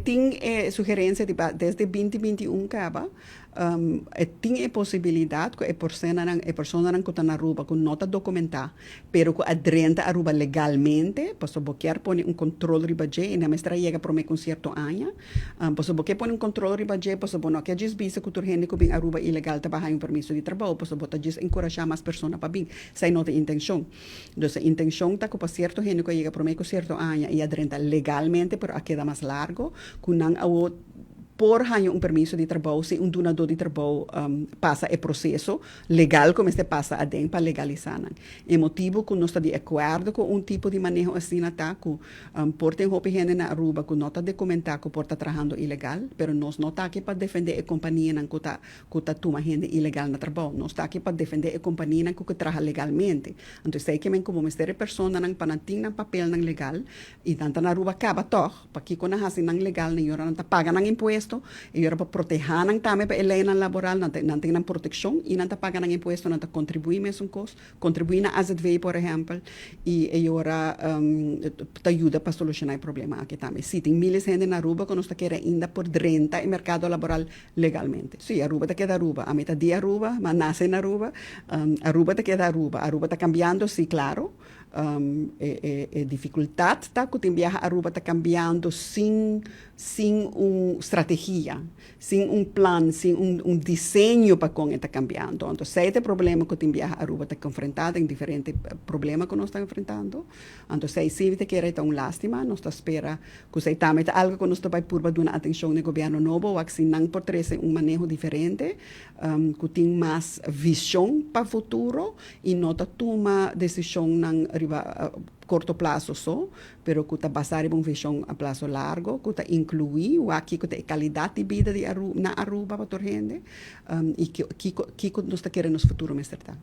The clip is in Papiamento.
Tin e sugerencia di desde 2021 caba, tin e posibilidad cu e personanan cu ta na Aruba, cu no ta documenta, pero cu a drenta Aruba legalmente, paso bo kier pone un control riba dje, y nan mester yega prome cu cierto aña, paso bo kier pone un control riba dje, paso bo no kier djis bisa cu tur hende cu bin Aruba ilegal ta bay un permiso di trabou, paso bo ta djis encurasha mas persona pa bin. Esey no ta intencion. Dus e intencion ta cu pa cierto hende cu yega prome cu cierto aña y a drenta legalmente, pero a keda mas largo, cu nan awo por haya un permiso di trabou si un dunador di trabou pasa e proceso legal cu mester pasa aden pa legalisa nan. E motibo cu nos ta di acuerdo cu un tipo di maneho asina ta cu por tin hopi hende na Aruba cu no ta documenta cu por ta trahando ilegal, pero nos no ta aki pa defende e companianan cu ta tuma hende ilegal na trabou. Nos ta aki pa defende e companianan cu traha legalmente. Anto, esey kiermen como mester e personanan pa nan tin nan papelnan legal y nan ta na Aruba caba toch, pakico nan haci nan legal, nan yora nan ta paga nan impuesto, y yora pa proteha nan tambe pa e leynan laboral, nan tin nan proteccion y nan ta paga nan impuesto, nan ta contribui mesun cos, contribui na AZV, por ehempel, y yora ta yuda pa soluciona e problema aki tambe. Si, tin miles hende na Aruba cu nos ta kere ainda por drenta e mercado laboral legalmente. Si, Aruba ta keda Aruba. Ami ta di Aruba, m'a nace na Aruba. Aruba ta keda Aruba. Aruba ta cambiando, si, claro. E dificultad ta cu tin biaha Aruba ta cambiando sin un strategia, sin un plan, sin un diseño pa con e ta cambiando. Anto, esey ta e problema cu tin biaha Aruba ta confronta, tin diferente problema cu nos ta enfrentando. Anto, esey si ta kere ta un lastima, nos ta spera cu esey tambe ta algo cu nos ta bay purba duna atencion na gobierno nobo, of si nan por trece un maneho diferente, cu tin mas vision pa futuro y no ta tuma decisionnan riba corto plazo so, pero cu ta basa riba un vision a plazo largo, cu ta inclui aki cu ta e calidad di bida di na Aruba pa tur hende, y kico nos ta kere nos futuro mester ta.